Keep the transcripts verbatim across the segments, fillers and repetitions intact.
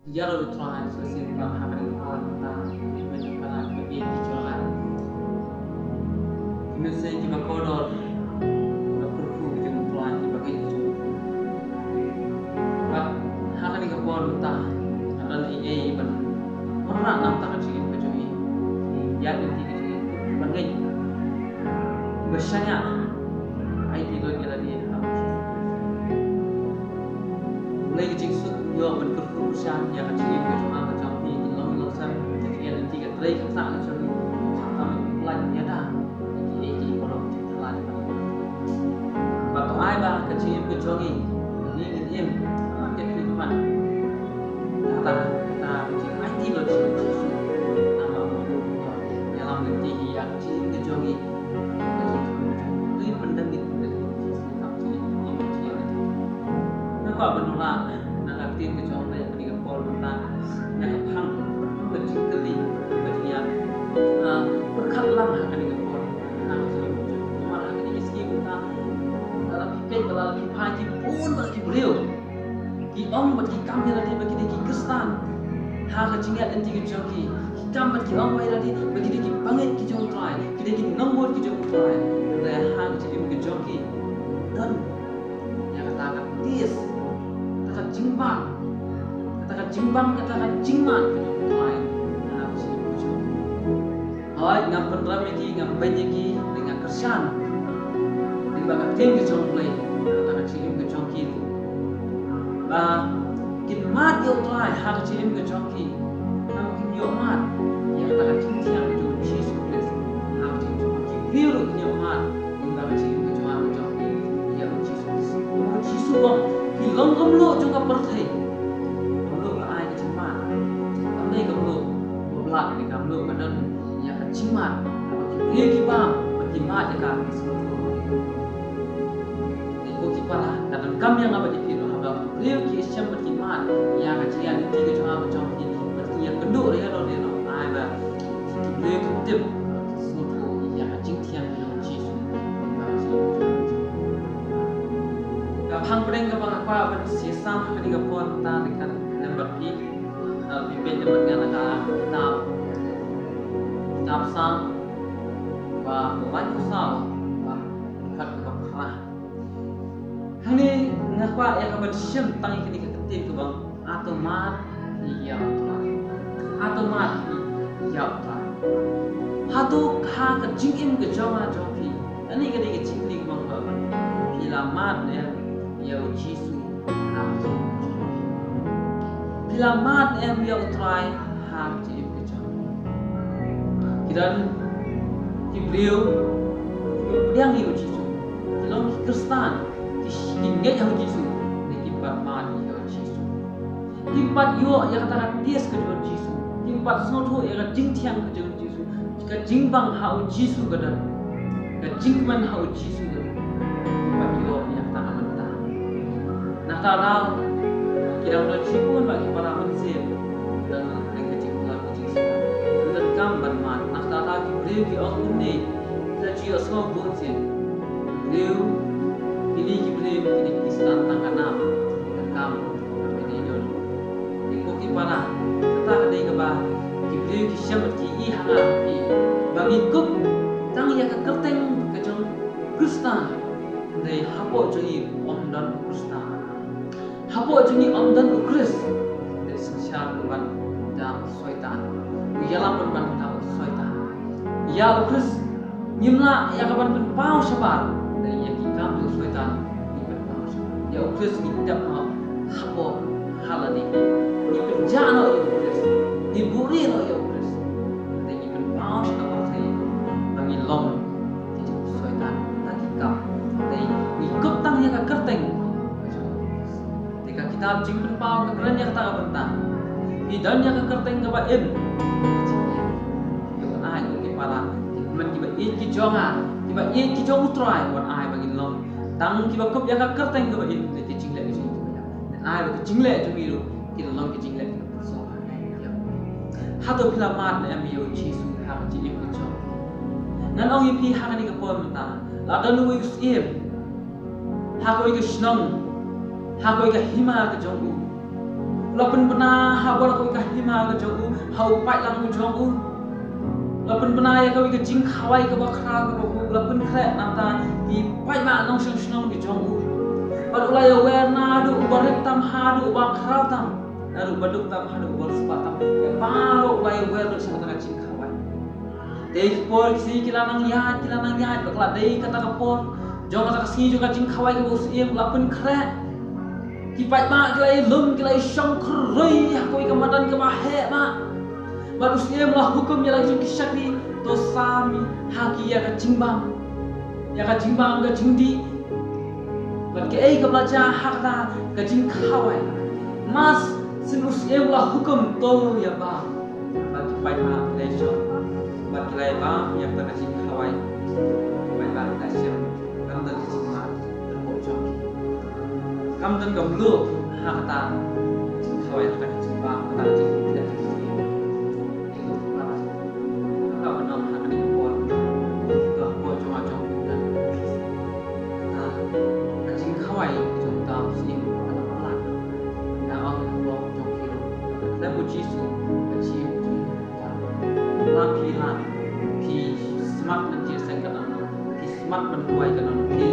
Ïaroh ïa u Trai sa shisien bad ha kane ka por mynta, mynta ka por ba ïeit ki jong nga. Ki mynsiem kiba kordor, na kyrkhu ki jong u Trai, kiba ngeit ki jong u Trai. Bad ha kane ka por mynta, nga don ei ei ban wanrah na ka bynta ka jingim ka jong ngi. Ïa lynti ka jong ngi, kiba ngeit, kiba shaniah aiti lut ïa lade ha U Blei. Ka jingsuk ïoh ban kyrkhu sha ïa ka jingim ka jong nga ka jong phi, ki long long sha ka jingim, ki trei ka ktah ka jong ngi, khamtam ïa ka pynlait ïa da ki ei ki ei baroh ki jingthala jong ngi. Bad to ai ba ka jingim ka jong ngi, ngi ngin im, ka jingim ka jong ngi. Kata kata ka jingim aiti lut sha U Jisu. Namar ba u ïalam lynti ïa ka jingim ka jong ngi. Nga kwah ban wanrah na ka ktien ka jong U Blei ha kane ka por mynta, na ka phang ka jingkylli, ka jingïa, ah, pyrkhat lang ha kane ka por. Namar ha kine ki sngi mynta, lada phi peit, lada phi phai, ki bun bha ki briew ki ong bad ki kam ïa lade ba ki dei ki Khristan. Ha ka jingïaid lynti ka jong ki, ki kam bad ki ong ba ïa lade ba ki dei ki bangeit ki jong U Trai, ki dei ki nongbud ki jong U Trai. Hynrei ha ka jingim ka jong ki, don ïa kata ka taste, kata ka jingbang, kata ka jingbang, kata ka jingmad ka jong U Trai ha ka jingim ka jong ki. Hooid, ngam pynrem ïa ki, ngam beiñ ïa ki, te nga kyrshan lyngba ka ktien ka jong U Blei, kata ka jingim ka jong ki, ba kin mad ïa U Trai ha ka jingim ka jong ki. Namar kin ïoh mad ïa kata ka jingthiang ka jong U Jisu Khrist ha ka jingim jong ki. Ki briew ruh kin ïoh mad lyngba ka jingim ka jong nga ka jong phi ïa U Jisu Khrist. Namar U Jisu u ong, ki long kum luh jong ka pyrthei, kum luh ka ai ka jingmad. Kam dei kum luh ba blad, ne kam luh ba don ïa ka jingmad, haba ki briew ki bam bad ki mad ïa ka, ki sngewthuh. Te ko ki para, ka donkam ïa nga bad ïa phi ruh, haba ki briew ki ïashem bad ki mad ïa ka jingïaid lynti ka jong nga ka jong phi, bad ki ïakynduh ïa lade ruh, ai ba ki briew ki tip, ki sngewthuh ïa ka jingthiang ka jong U Jisu. Ka phang pdeng kaba nga kwah ban sa ïasam ha kane ka por mynta, dei ka lem bad phi. Phi peit lem bad nga na ka kitab, kitab Salm ba laiphew saw, ba dkhot kaba phra. Hangne nga kwah ïa ka ban shim tang ïa kane ka ktien kaba ong, hato mad phi ïa U Trai? Hato mad phi ïa U Trai? Hato ha ka jingim ka jong nga jong phi, kane ka dei ka jingkylli kaba ong, phi la mad ne em ïa U Jisu? Phi la mad ne em ïa U Trai ha ka jingim ka jong phi? Ki don ki briew kiba pdiang ïa U Jisu, ki long ki Khristan, ki, ki ngeit ha U Jisu, ne kim pat mad ïa U Jisu. Kim pat ïoh ïa kata ka taste ka jong U Jisu. Kim pat sngewthuh ïa ka jingthiang ka jong U Jisu, ka jingbang ha U Jisu ka don, ka jingkmen ha U Jisu ka don. Kim pat ïoh ïa kata ka bynta. Na kata ka daw, ki dang don shibun bha ki para mynsiem, ki dang don ha ka jingkhlaiñ ka jingsngew, ki donkam ban mad. Na kata ka daw ki briew ki ong kumne, ki la ju ïohsngew bun sien. Briew, kine ki briew ki dei ki Khristan tang ka nam, ki donkam ban ïadei don. Te ko ki para, kata ka dei kaba ki briew ki shem bad ki ïohi ha nga ha phi, ba ngi kup tang ïa ka kyrteng ka jong Khristan, hynrei hapoh jong ngi ym don Khristan. Hapoh jong ngi ym don U Khrist, hynrei synshar ban da u Soitan. U ïalam ban da u Soitan. Ïa U Khrist ngim lah ïa ka ban pynpaw shabar, hynrei ïa ki kam jong u Soitan ngi pynpaw shabar. Ïa U Khrist ngi tep noh hapoh ha lade. Ngi pynjah noh ïa U Khrist, ngi buhrieh noh ïa U Khrist, hynrei ngi pynpaw shabar ba ngi long ki jong u Soitan na ki kam. Hynrei ngi kup tang ïa ka kyrteng. Te ka kitab Jingpynpaw ka kren ïa kata ka bynta. Phi don ïa ka kyrteng kaba im. Ïa, wan ai ko ki para, ki kmen kiba ïeit ki jong nga, kiba ïeit ki jong u Trai, wan ai ba ngin long tang kiba kup ïa ka kyrteng kaba im, te ki jingleh ki jong ngi kiba ïap. Wan ai ba ki jingleh jong ngi ruh kin long ki jingleh kiba sngewbha. Hato phi la mad ne em ïa u Jisu ha ka jingim ka jong phi? Ngan ong ïa phi ha kane ka por mynta, la don uwei u syiem ha kawei ka shnong, ha kawei ka hima ka jong u. La pynbna ha bor kawei ka hima ka jong u, ha u paidlang u jong u. La pynbna ïa kawei ka jingkhawai kaba khraw kaba u la pynkhreh, nangta ki paidbah nongshong shnong ki jong u. Bad u la ïawer naduh uba rit tam haduh uba khraw tam, naduh uba duk tam haduh uba riewspah tam. Ïa baroh u la ïawer lut sha kata ka jingkhawai. Dei ka por ki sngi ki la nang ïaid, ki la nang ïaid, bad ka la dei kata ka por jong kata ka sngi jong ka jingkhawai kaba u syiem u la pynkhreh. Ki paidbah ki la ïalum, ki la ïashong kyroi ha kawei ka madan kaba heh bha. Bad u syiem u la hukum ïa la ki jong ki shakri, to sam ha ki ïa ka jingbam, ïa ka jingbam ka jingdih. Bad kaei kaba la jia ha kata ka jingkhawai? Mas sien u syiem u la hukum to ïa bam. Bad ki paidbah ki la ïashong, bad ki la ïabam ïa kata ka jingkhawai. Ki paidbah ki la shem, kam don ka jingmad hapoh jong ki. Kam don ka mluh ha kata ka jingkhawai, ha kata ka jingbam, ha kata ka jingkhawai. Ka ba nong ha kane ka por, ka por jong nga jong u don ka jingkhawai jong ka u syiem, ka la palat. Nga ong ha ka por jong ki ruh, ka khlem u Jisu ka jingim u jong ka. La phi la phi smat ban jingïaseng ka nang, phi smat ban duwai ka nang, phi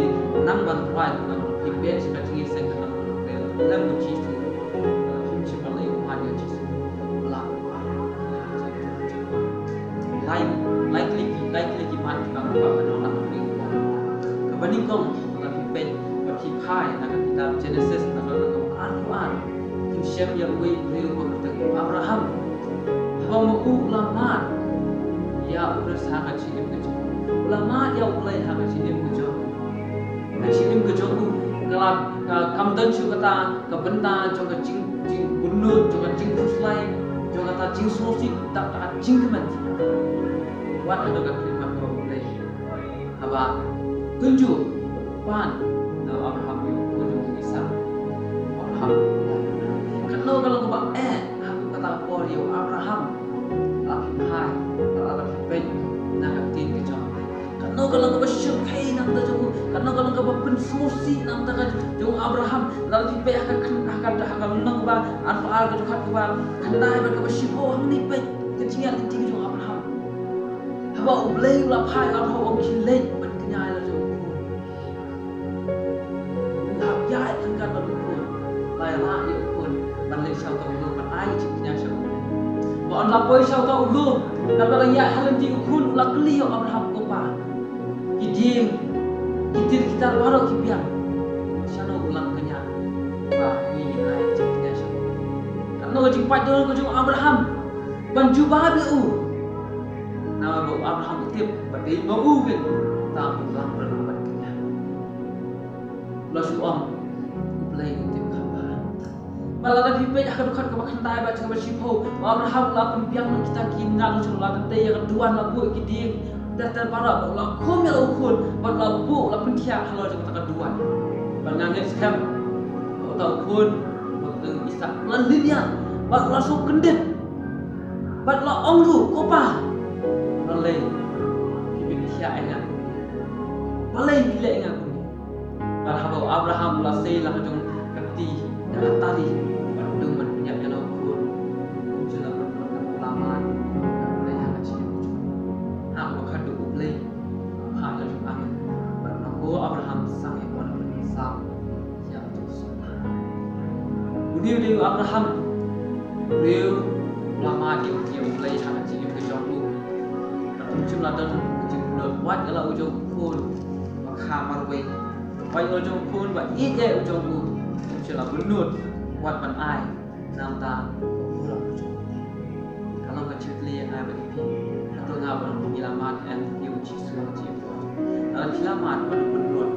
nang ban duwai ka nang, phi beh sha ka jingïaseng ka nang, phi la khlem u Jisu, phim shym ban leh u mat ïa u Jisu. La Lai, lai tylli ki, lai tylli ki mat kiba ngi kwah ban ong ha kane ka por. Kaba nyngkong, lada phi peit bad phi phai na ka kitab Genesis, na ka lynnong kaba arphew ar, phin shem ïa uwei u briew uba kyrteng u Abraham. Haba ma u u la mad ïa U Khrist ha ka jingim ka jong u, u la mad ïa U Blei ha ka jingim ka jong u. Ka jingim ka jong u ka la, ka, kam don shuh kata ka bynta jong ka jing, jingbynnud, jong ka jingkhuslai, jong kata jingsngewsih, kata ka jingkmen. Wat haduh ka khyllipmat kaba U Blei haba tynjuh ban na u Abraham ïa u khun jong u Isak. U Abraham, katno ka long kaba eh ha kata ka por ïa u Abraham. Lada phi phai, lada phi peit na ka ktien ka jong u Blei. Katno ka long kaba shyrkhei na ka bynta jong u, katno ka long kaba pynsngewsih na ka bynta ka jong u Abraham. Lada phi peit ha ka kyn-, ha ka, ha ka lynnong kaba arphew ar, ka dkhot kaba khyndai bad kaba shiphew, hangne peit ka jingïaid lynti ka jong u Abraham. Haba U Blei u la phah ïa u Abraham ban khie leit ban kñia ïa la jong u khun. U hap ïaid ryngkat bad u khun, ba ïa la ïa u khun ban leit sha uta u lum ban ai ka jingkñia sha u. Ba yn la poi sha uta u lum, naba la ïaid ha lynti u khun, u la kylli ïa u Abraham, ko pa, ki dieng, ki tir ki tar baroh ki biang, shano u la kñia ba ngin ai ka jingkñia sha u? Katno ka jingpait dohnud ka jong u Abraham ban jubab ïa u. Namar ba u Abraham u tip ba dei ma u keiñ uta u langbrot ban kñia. La shu ong, U Blei u tip kaba. Bad lada phi peit ha ka dkhot kaba khyndai bad kaba shiphew, u Abraham u la pynbiang na kita ki nongshong, la tei ïa ka duwan, la buh ki dieng ter ter baroh, bad u la khum ïa u khun, bad u la buh, u la pynthiah halor jong kata ka duwan. Bad nga ngeit skhem ba uta u khun, ba u Isak, u la lynñiar bad u la sngewkyndit. Bad u la ong ruh, ko pa, balei phi pynthiah ïa nga kumne? Balei phi leh ïa nga kumne? Bad haba u Abraham u la sei la ka jong ka kti da ka tari, bad u dang ban pynïap ïa la u khun, um shym la pynlong, u la mad, u la mad ha ka jingim u jong u. Ha kaba khadduh U Blei u phah ïa la jong angel, bad u ong, ko Abraham, sangeh, wan pynsaw ïa uto u soh. Une u dei u Abraham, u briew uba la mad ïa U Blei ha ka jingim ka jong u. Bad um shym la don ka jingpynlut wat ïa la u jong u khun uba kha marwei, wat ïa la u jong u khun ba ïeit ïa u jong u, um shym la pynlut wat ban ai na ka bynta u khun u jong u. Ka long ka jingkylli ïa nga bad ïa phi. Hato nga bad phi ngi la mad em ïa u Jisu ha ka jingim ka jong phi? Lada phi la mad, wat pynlut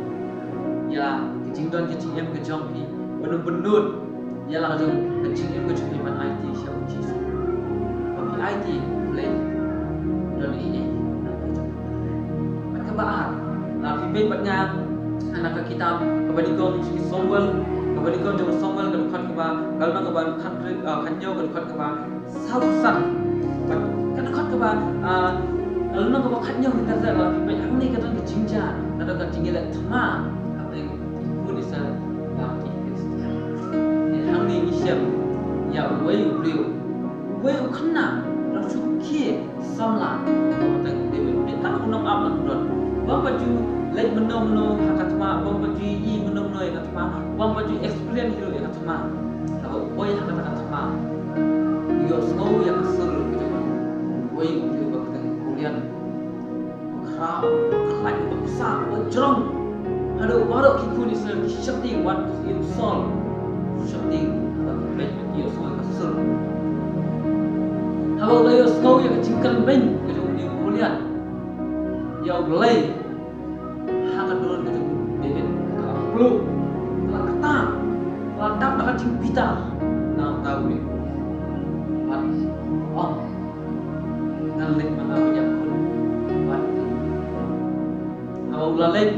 ïa ka jingdon ka jingim ka jong phi, wat pynlut ïa la ka jong ka jingim ka jong phi ban aiti sha u Jisu. Ba phi aiti U Blei, don ei ei. Bad kaba ar, lada phi peit bad nga na ka kitab kaba nyngkong jong ki Samuel, kaba nyngkong jong u Samuel, ka dkhot kaba, ka lynnong kaba khathynriew, ah, khathynñiew, ka dkhot kaba sawphew san. Bad ka dkhot kaba, ah, ka lynnong kaba khathynñiew, kita ter ter, lada phi peit hangne ka don ka jingjia, ka don ka jingïaleh thma hapdeng ki khun Israel bad ki Khristan. Te hangne ngi shem, ïa uwei u briew, uwei u khynnah, u dang shu khie samla. Ba tang u David u dei tang u nongap nongdon. Bym pat ju leit mynno mynno ha ka thma, bym pat ju ïohi mynno mynno ïa ka thma, bym pat ju experience hi ruh ïa ka thma. Haba u poi ha kata ka thma, u ïohsngew ïa ka sur ka jong uwei u briew ba kyrteng u Goliath. Khraw, khlaiñ, ba ksah, ba jrong. Haduh baroh ki khun Israel ki sheptieng, wat u Saul u sheptieng, haba ki peit ki ïohsngew ka sur. Haba u la ïohsngew ïa ka jingkren beiñ ka jong u Goliath ïa U Blei ha ka dur ka jong u David, ka la pluh, ka la kta, ka la dap da ka jingbitar na uta u Goliath. Bad u ong, ngan leit ban ïakhun bad u. Haba u la leit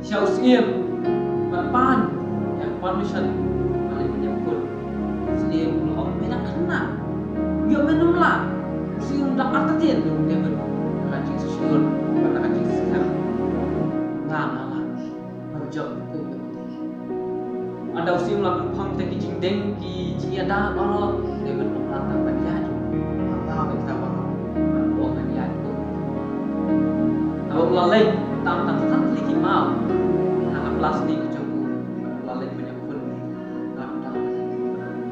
sha u syiem ban pan ïa ka permission ban leit ban ïakhun, u syiem u la ong, me dang khynnah, ïoh me nym lah. U syiem u dang artatien, u David, da ka jingsngew bad da ka jingskhem. Nga, nga lah ban jop kum ka kti. Ynda u syiem u la pynphong ïa ki jingdeng ki jingïada baroh, David u la tang ban ïaid. Haba kita baroh ban ong ban ïaid. Haba u la leit tam tang san tylli ki maw ha ka plastik ka jong u, u la leit ban ïakhun. Ngan dang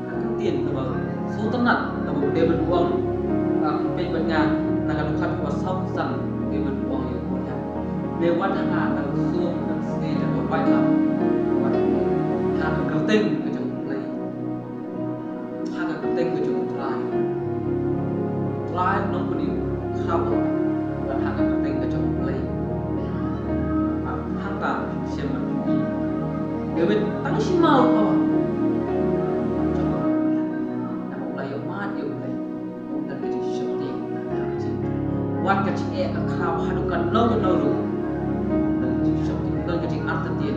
ha ka ktien kaba sngewtynnat kaba u David u ong, ah, peit bad nga na ka dkhot kaba sawphew san, u David u ong ïa u Goliath, me wan ha nga da u sur, da ka sngi, da ka waitlam. Wan ha ka kyrteng ka jong U Blei, ha ka kyrteng ka jong U Trai. Trai u Nongpynim, khraw, wan ha ka kyrteng ka jong U Blei. Hangta shem ban pynmih. David tang shi maw ka wan. Namar u la ïohmad ïa U Blei. Ym don ka jingsheptieng, ym don ka jing, wat ka jingeh ka khraw haduh katno katno ruh. Ym don ka jingsheptieng, ym don ka jingartatien.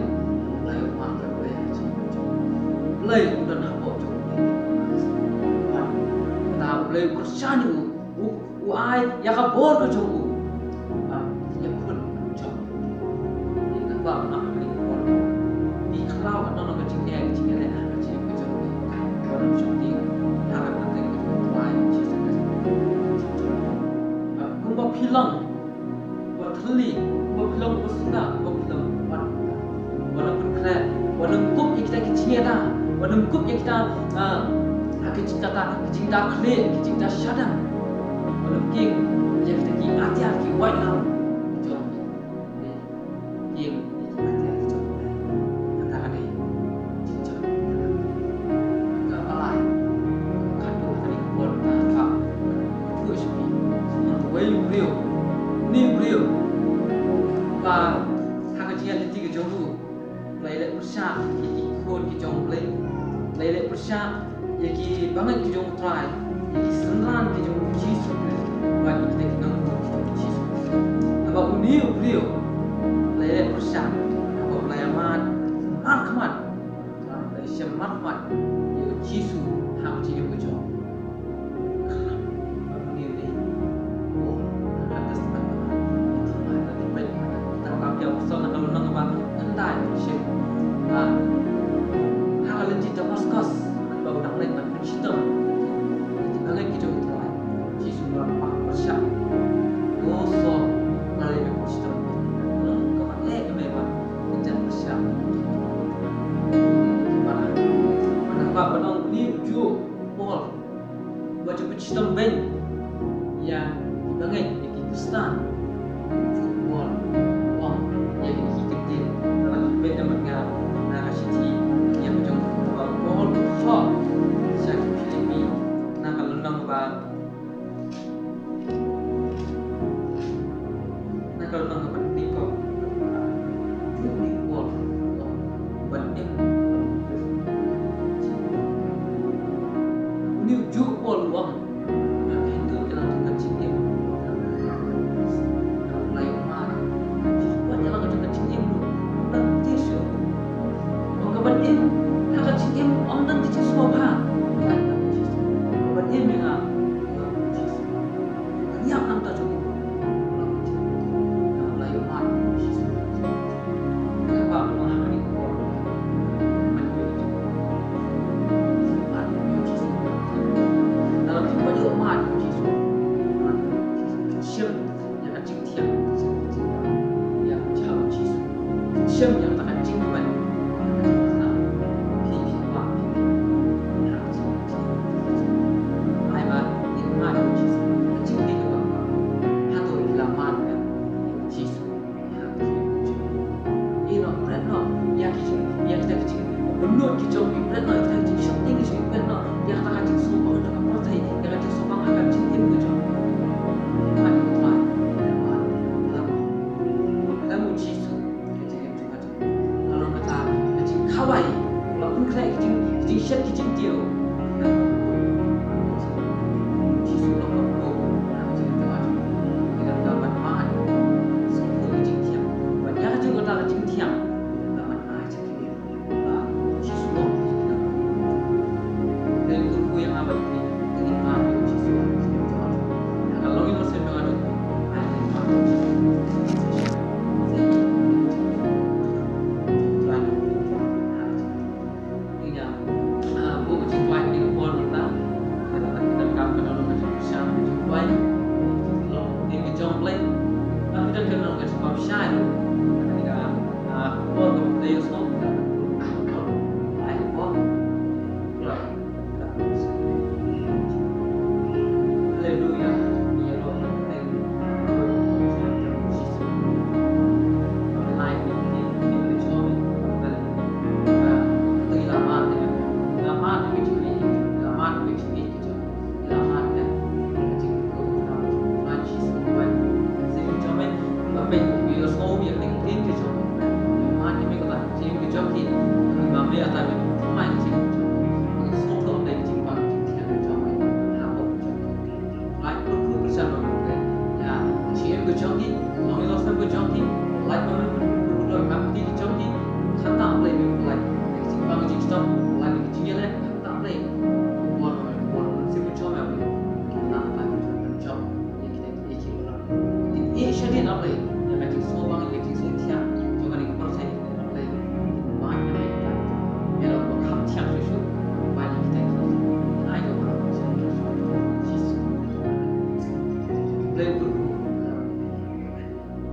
U la ïohmad ïa U Blei, ka jing, U Blei u don hapoh jong u. Wat kata U Blei u kyrshan ïa u, u, u ai ïa ka bor ka jong u. Ba ïakhun jong u. Ïa ka bor na ka ring bor. Phi khraw katno katno ka jingeh, ka jingeh, ka jingeh ka jong u. Wat nym sheptieng. Ha ka kyrteng ka jong U Trai Jisu Khrist. Kumba phi long, wat thylli, kumba phi long, kumba sngewbha, kumba phi long, wat, wat nym pynkhreh, wat nym kup ïa kita ki jingïada, wat nym kup ïa kita, ah, ki jingkata, ki jingda khlieh, ki jingda shadem. Wat nym kieng ïa kita ki atiar ki waitlam. Jong, kieng ïa ki atiar ki jong. Kata ka dei jingjia. Kaba lai, khatduh ka dei ka bor ka, ka, ka, uwei u briew, une u briew, ba ha ka jingïaid lynti ka jong u, u la ïaleh pyrshah ïa ki khun ki jong U Blei, u la ïaleh pyrshah ïa ki bangeit ki jong U Trai, ïa ki synran ki jong U Jisu Khrist, bad ïa kita ki nongïalam ki jong U Jisu Khrist. Haba une u briew u la ïaleh pyrshah, haba u la ïamad markhmat, u la shem markhmat ïa U Jisu ha ka jingim ka jong u. Ha ka lynti Damaskus, ba u dang leit ban pynshitom ïa ki bangeit ki jong U Trai, Jisu u la pyrshah sha u, Saul, nga leit ban pynshitom ïa me. Kumno ka ban leh ïa me ba phin jan pyrshah ïa u Trai? Ba, ba, ba nang ni u juh u Paul. Ba ju pynshitom beiñ ïa ki bangeit, ïa ki Khristan. Ju Paul u ong ïa kine ki kyntien, ba la pynbeit da ma nga na ka shithi ïa ka jong u Paul, u Paul u thoh sha ki Philippi, na ka lynnong ba, na ka lynnong ba nyngkong. Ju ni u Paul u ong ban im. Ni u ju u Paul u ong, ngan hynriew ïalang jong ka jingim. Ngan lai u mar. Wat ïalang jong ka jingim ruh ym don te shuh. Ong ka ban im ha ka jingim ym don te shuh sngewbha. Ban im ïa nga